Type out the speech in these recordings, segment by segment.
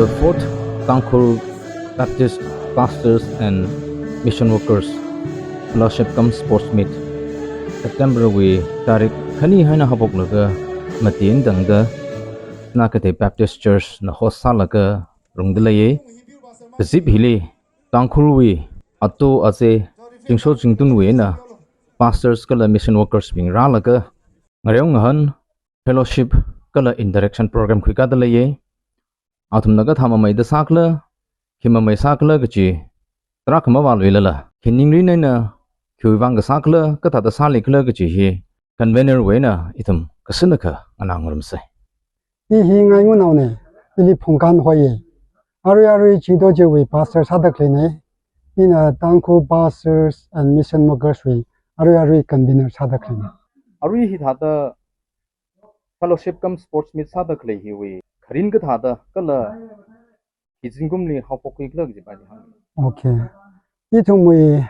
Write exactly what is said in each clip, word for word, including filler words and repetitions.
The fourth Tangkhul Baptist Pastors and Mission Workers Fellowship cum Sports Meet, September wui tarik khani eina haophoklaga mati eina tangda Sinakeithei Baptist Church na host sālaga rungda leiya. Kazip hili Tangkhulwui ato aze, zingsho zingtunwui eina pastors kala mission workers bing rālaga ngareo ngahān, fellowship kala interaction program khuikāda leiya. Athumna kathā mameida sākhala, khi mamei sākhala kaji tarākha mavāluilala, khi ningrin eina khiwui vang kasākhala, kathāda sālikhala kaji hi convener wui eina ithum kasāna kha nganāngarumsa. I hi Ngaingunaona, ili Phungkan hoiya. Arui arui Chingto chiwui pastor sāda khaleina. Ina Tangkhul Pastors and Mission Workers wui arui arui convener sāda khaleina. Arui hithāda fellowship cum sports meet sāda khalei hiwui kharin kathāda kala hi zingkumli haophokkhuikhala kaji pāli hāng. Okay. Ithumwui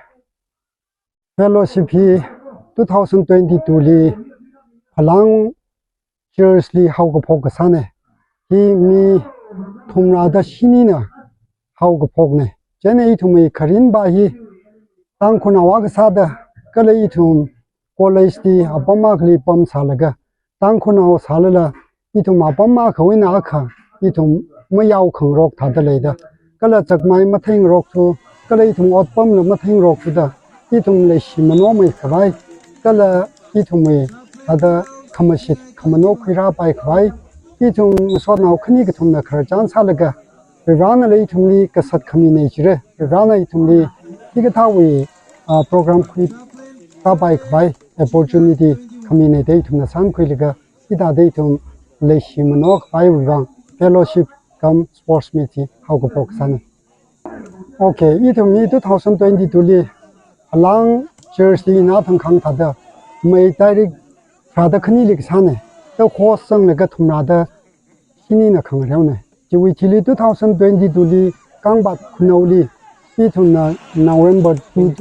fellowship hi two thousand twenty-two li Phalang Church li haokaphok kasāna. Hi mi thumrāda shinina haokaphokna. Chieina ithumwui kharinva hi Tangkhulnao akha sāda, kala ithum college li apam akhali pamsālaga, Tangkhulnao sālala, ithum apam akhawui eina akha, ithum mayaokhangarok thāda leida, kala chakmai matheingarokthu, kala ithum otpamla matheingarokthuda, ithum leishi manomei khavai, kala ithumwui thāda khamashit khamano khuirāpai khavai, ithum ngasotnao khani kathumna khararchan sālaga, Varivarānala ithumli kasat khaminei jira, Varivarāna ithumli hikathāwui, ah, program khuikāpai khavai opportunity khaminei da ithumna sānkhuilaga, hithāda ithum leishi mano khavaiwui vang fellowship cum sports meet hi haokaphok kasāna. Okay, ithum hi two thousand twenty-two li Phalang Church li ina thangkhang thāda May tarik tharāda khanili kasāna. Da host sanglaga thumrāda shinina khangareona. Chiwui thili two thousand twenty-two li Kangpat Khunou li, ithumna November two,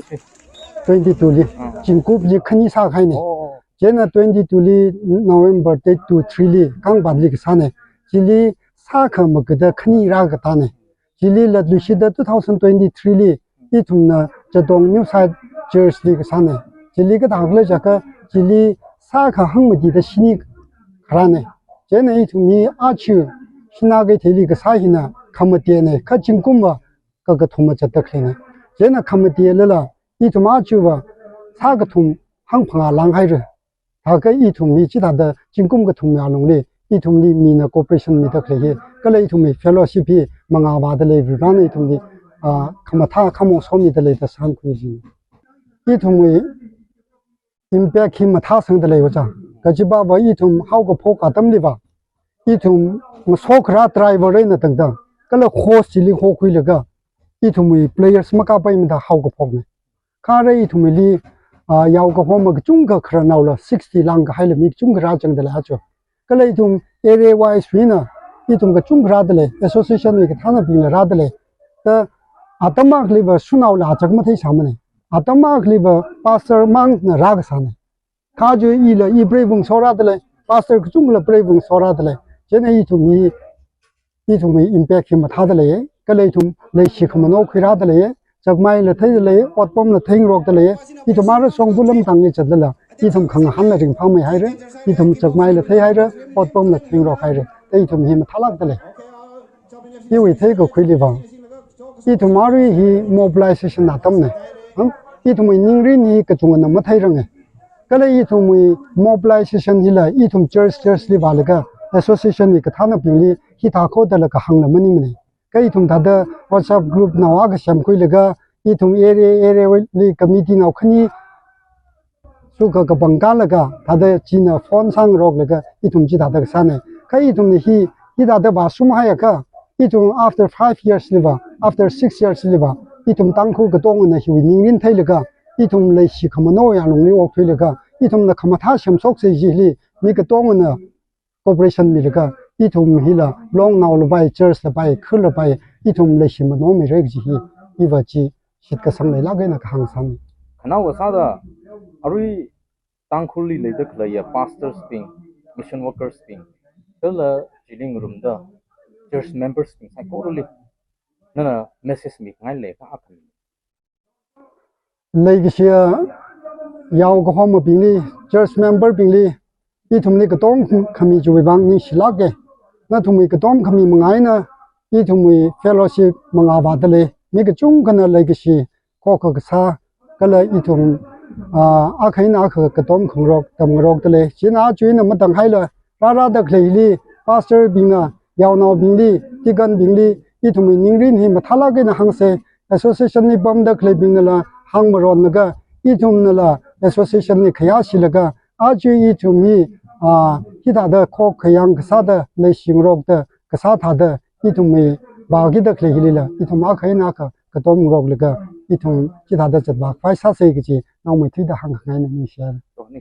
twenty-two li, ah, zingkumli khani sākahaina. Oh, oh. Chieina twenty-two li November date two, three li Kangpatli kasāna. Chili sākha magada khani rākatāna. Chili latluishida two thousand twenty-three li ithumna Chatong New Site Church li kasāna. Chili kathākhala jiakha, chili sākha hangmatida shini kharāna. Chieina ithum hi aja Sinakeithei li kasā hina khamatena, kha zingkumva kakathuma zatda khaleina. Chieina khamateilala, ithum ajava sākathum hangphangā langhaira. Thākha ithum hi chithāda zingkum kathumwui alungli, ithumli mina cooperation mida khalei hi, kala ithumwui fellowship hi mangā vāda lei, Varivarāna ithumli, ah, khamathā khamong somida lei da sānkhui jina. Ithumwui impact hi mathāsangda lei oja. Kajiva ithum haokaphok atamliva, ithum ngaso kharā driver eina tangda, kala host chili hokhuilaga, ithumwui players makāpaimada haokaphokna. Kha arui ithumwuili, ah, yaokahoma kachungkha khararnaola sixty langkahaila mi kachungkha rāzangda lei aja. Kala ithum area wise wui eina ithum kachungkha rāda lei, association wui kathānabingla rāda lei. Da atam akhaliva shunaola chak matheisāmana. Atam akhaliva pastor mangna rākasāna. Kha aja ila i preivung sorāda lei, pastor kachungkhala preivung sorāda lei. Chieina ithum hi, ithumwui impact hi mathāda lei, kala ithum leishi khamano khuirāda lei, chakmaila theida lei, otpamla theingarokda lei, ithum ara shongfa lamtangli zatlala, ithum khangahānla ringphāmeihaira, ithum chakmaila theihaira, otpamla theingarokhaira, da ithum hi mathālākda lei. Iwui theikakhuiliva, ithum arui hi mobilization atamna. Hang, ithumwui ningrin hi kachungana matheiranga. Kala ithumwui mobilization hila ithum church, church li vālaga, association wui kathānabingli hithākho dala kahāngla maningmana. Kha ithum thāda WhatsApp group nao akha semkhuilaga, ithum area, area li committee nao khani sukha kapangkalaga, thāda china phone sāngaroklaga, ithum chithāda kasāna. Kha ithumna hi, hithāda vāshunghaiakha, ithum after five years liva, after six years liva, ithum Tangkhul katongana hiwui ningrin theilaga, ithum leishi khamanowui alungli okthuilaga, ithumna khamathā semshoksa jili, mi katongana cooperation milaga, ithum hila longnao lapai, church lapai, khur lapai, ithum leishi mano mirai kaji hi, iva chi shitkasang leilāk eina kahāng sāna. Khanaowa sāda, arui Tangkhulli leida khaleiya pastors bing, mission workers bing, kala chili ngarumda, church members bing saikorali nana message mikhangai leikha akhami. Leikashiya yao kahomabingli, church member bingli, ithumli katom khami chiwui vang ningshilāka. Nathumwui katom khami manga eina ithumwui fellowship mangavāda lei. Mi kachungkhana leikashi khokha kasā, kala ithum, ah, akha eina akha katom khangarok, tamngarokda lei. Chieina aja ina matānghaila, rārada khaleili, pastor bingna, yaonaobingli, deacon bingli, ithumwui ningrin hi mathālāk eina hāngsa, association li pamda khaleibingnala hāngmaronlaga, ithumnala association li khayāshilaga, aja ithum hi, ah, hithāda khokha yang kasāda leishingarokda, kasā thāda, ithumwui vākida khalei hilila, ithum akha eina akha katom ngaroklaga, ithum hithāda zatvākhavai sāsa kaji, naomeithuida hāngkhangaina ningshiya.